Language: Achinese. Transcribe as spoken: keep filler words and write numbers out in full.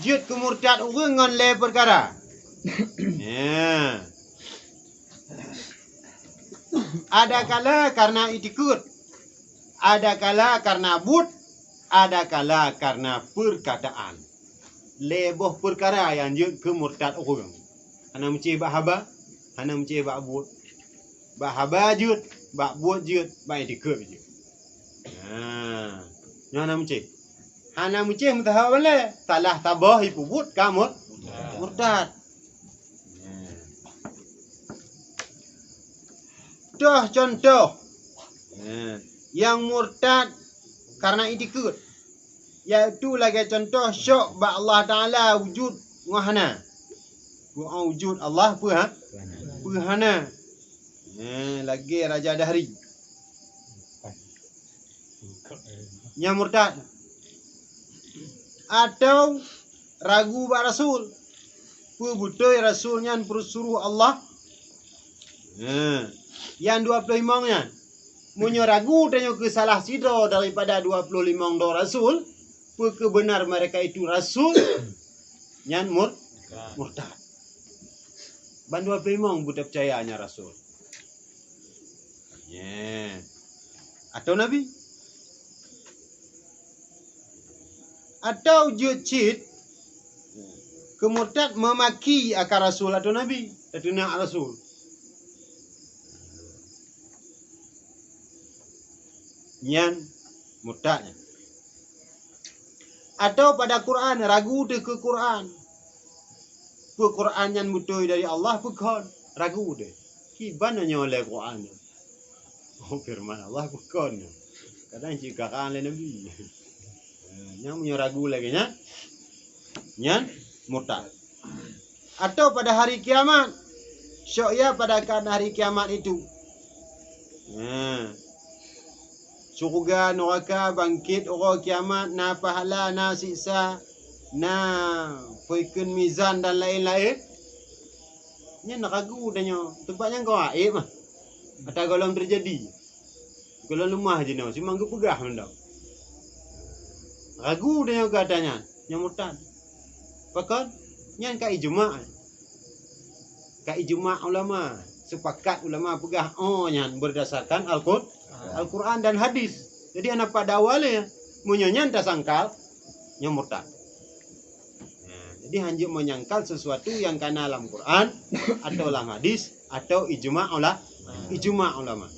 Jeuet keu murtad ureuëng ngon lhée peukara. Ya. Adakala karena itikeuet, adakala karena buet, adakala karena peurkataan. Lhée boh peukara nyang jeuet keu murtad ureuëng. Hana meucéh bak haba, hana meucéh bak buet. Bak haba jeuet, bak buet jeuet, bak itikeuet jeuet. Nah, nyoe hana meucéh. Hana meucéh meusaha balée, salah saboh ipeubuet ka mur-, murtad. Toh contoh, nyang murtad karena itikeuet, yaitu lagée contoh syok bak Allah Taala wujud ngon hana. Peue wujud Allah, peue ha-, peue hana. Eh, lagée Raja Dahri. Nyang murtad. Atau ragu bak Rasul. Peue beutôi Rasul nyan peusuroh Allah? Nah, nyang dua ploh limong nyan. Meunyoe ragu tanyoe keu salah sidroe daripada dua ploh limong droe Rasul, peue keu beunar mereka itu Rasul, nyan mur-, murtad. Ban dua ploh limong beutapeucaya nyan Rasul. Nyan. Atau Nabi. Atau jeuet cit keu murtad meumaki akan Rasul atau Nabi, atau na Rasul. Nyan murtad nyan. Atau pada Quran, ragu teuh keu Quran. Peue Quran nyan beutôi dari Allah, peue kon? Ragu teuh. Kiban nyoe lé Quran nyoe. Oh, firman Allah peue kon nyoe. Kadang cit karang lé Nabi. Eh, nyang meunyoe ragu lagée nyan, nyan murtad. Atau pada hari kiamat. Syok ya pada keadaan hari kiamat itu. Nah, syurga, neuraka, bangkét uroe kiamat, na pahala, na siksa, na peukeuneuk mizan dan laén-laén. Nyan ragu tanyoe. Teumpat nyan gaéb mah. Ata gohlom teujadi. Gohlom leumah jinoe, cuma geupeugah mantong. Ragu tanyoe gata nyan, nyang murtad. Pakon? Nyan ka ijma'. Ka ijma' ulama. Sepakat ulama peugah, oh, nyan berdasarkan Al-Qur-, Al-Quran dan hadis. Jadi hana pada awalnya. Meunyoe nyan tasangkal, nyoe murtad. Nah, jadi hanjeuet menyangkal sesuatu yang kana lam Quran atau lam hadis atau ijma' ula-, ijma' ulama.